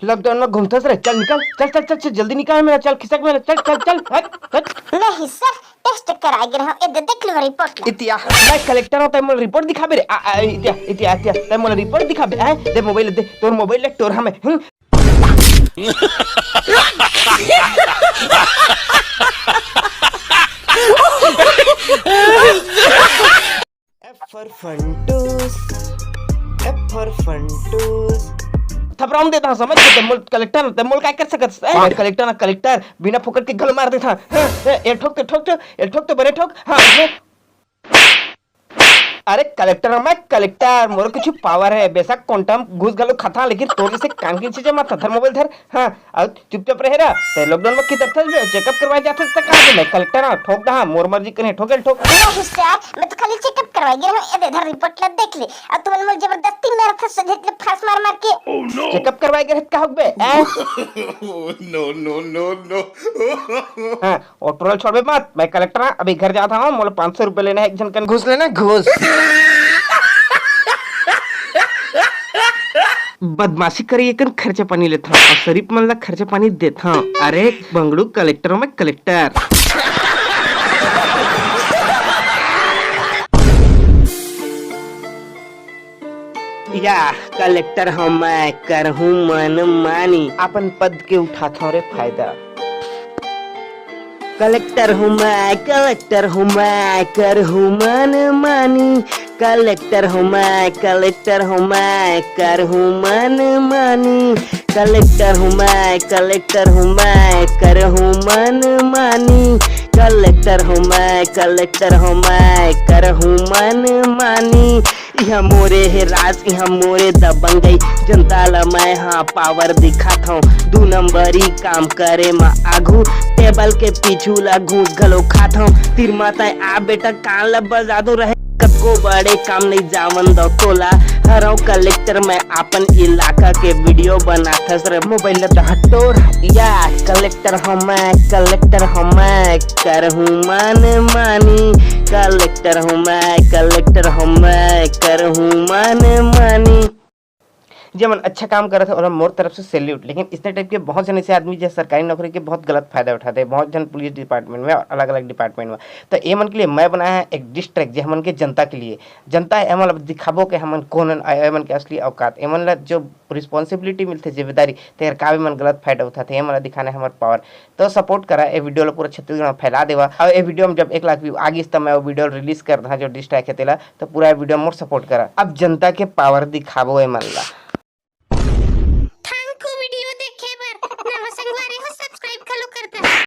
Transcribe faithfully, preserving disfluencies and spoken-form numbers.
Lockdown में घूमथस रे, चल निकल, चल चल चल चल, जल्दी निकल मेरा, चल खिसक मेरा, चल चल चल, हट हट। नहीं सर, टेस्ट कराए गे रहूं, ए दे देख लो रिपोर्ट ला। इतिया, मैं कलेक्टर हूं, तै मोला रिपोर्ट दिखाबे रे। आ, आ, इतिया इतिया इतिया, तै मोला रिपोर्ट दिखाबे। हैं, दे मोबाइल दे, तोर मोबाइल ले टोर हमें। हम्म। F for Funtoos, F for Funtoos। थपराम देता, समझ के, तै मोल कलेक्टर, तै मोल काय कर सकत है? कलेक्टर ना कलेक्टर, बिना फोकट के घलो मार देता। हाँ, ए, ए ठोक तो, ठोक तो, ए ठोक तो, बने ठोक। हाँ, ए। अरे कलेक्टर, मैं कलेक्टर, मोर कुछ पावर है, बेशक क्वांटम घूस घलो खाता, लेकिन तोर जैसे कान की चीजें मत धर, मोबाइल धर। हाँ, अब चुपचाप रहे रहा। तै लॉकडाउन में किधर था बे? चेकअप करवाए जाते तो कहा मैं कलेक्टर हाँ, ठोक दहा, मोर मर्जी कने ठोके ठोक। नहीं सर, मैं तो खाली चेकअप करवाए गे रहूं, ए दे इधर रिपोर्ट ला देख ले। अब तुमन मोर जबरदस्ती मारत हस, सोझे इतने फांस मार मार के। चेकअप करवाए गे रहत का होगे? हैं? No, no, no, no। हाँ, और टोरल छोड़बे मत, मैं कलेक्टर हाँ, अभी घर जाता हूँ, मोला पाँच सौ रुपए लेना है एक झन कन। घूस लेना, घूस। बदमाशी करे एकन खर्चा पानी लेथव अउ शरीफ मन ला खर्चा पानी देथव। अरे बंगड़ू कलेक्टर में कलेक्टर। या कलेक्टर हव मैं करहूं मन मानी, अपन पद के उठाथव रे फायदा। कलेक्टर हूँ मैं, कलेक्टर हूँ मैं, करहूँ मन मानी। कलेक्टर हूँ मैं, कलेक्टर हूँ मैं, करहूँ मन मानी। कलेक्टर हूँ मैं, कलेक्टर हूँ मैं, करहूँ मन मानी। कलेक्टर हूँ मैं, कलेक्टर हूँ मैं, करहूँ मन मानी। इहाँ मोरे हे राज, इहाँ मोरे दबंगई, जनता ला मैं हा पावर दिखात हूँ। दू नंबरी काम करे म आघू, टेबल के पीछू ला घूस घलो खात हूँ। तीर माता आ बेटा कान ला बजा दो रहे, कतको बड़े काम नहीं जावन दो तोला। हरव कलेक्टर मैं अपन इलाका के वीडियो बनाथस रे। मोबाइल ला दहा टोर, या कलेक्टर हूँ मैं, कलेक्टर हूँ मैं, करहूँ मन मानी। कलेक्टर हूँ मैं, कलेक्टर हूँ मैं, करहूँ मन मानी। जेमन अच्छा काम करत हे, ओला मोर तरफ से सैल्यूट। लेकिन इसने टाइप के बहुत जन ऐसे आदमी, जो सरकारी नौकरी के बहुत गलत फायदा उठाते हैं, बहुत जन पुलिस डिपार्टमेंट में और अलग-अलग डिपार्टमेंट में। तो ये मन के लिए मैं बनाया है एक डिस ट्रैक, जे हमन के जनता के लिए। जनता है, हमन ला दिखाबो के हमन कौन हन, ए मन के असली औकात, ए मन ला जो रिस्पॉन्सिबिलिटी मिलथे, जिम्मेदारी, तेकर का भी मन गलत फायदा उठाथे, ए मन ला दिखाना है हमर पावर। तो सपोर्ट करा, ए वीडियो ला पूरा छत्तीसगढ़ में फैला देवा। और ए वीडियो में जब एक लाख व्यू आ गिस, त मैं वो वीडियो रिलीज कर दहा, जो डिस ट्रैक है तेला। तो पूरा वीडियो मोर सपोर्ट करा। अब जनता के पावर दिखाबो ए मन ला।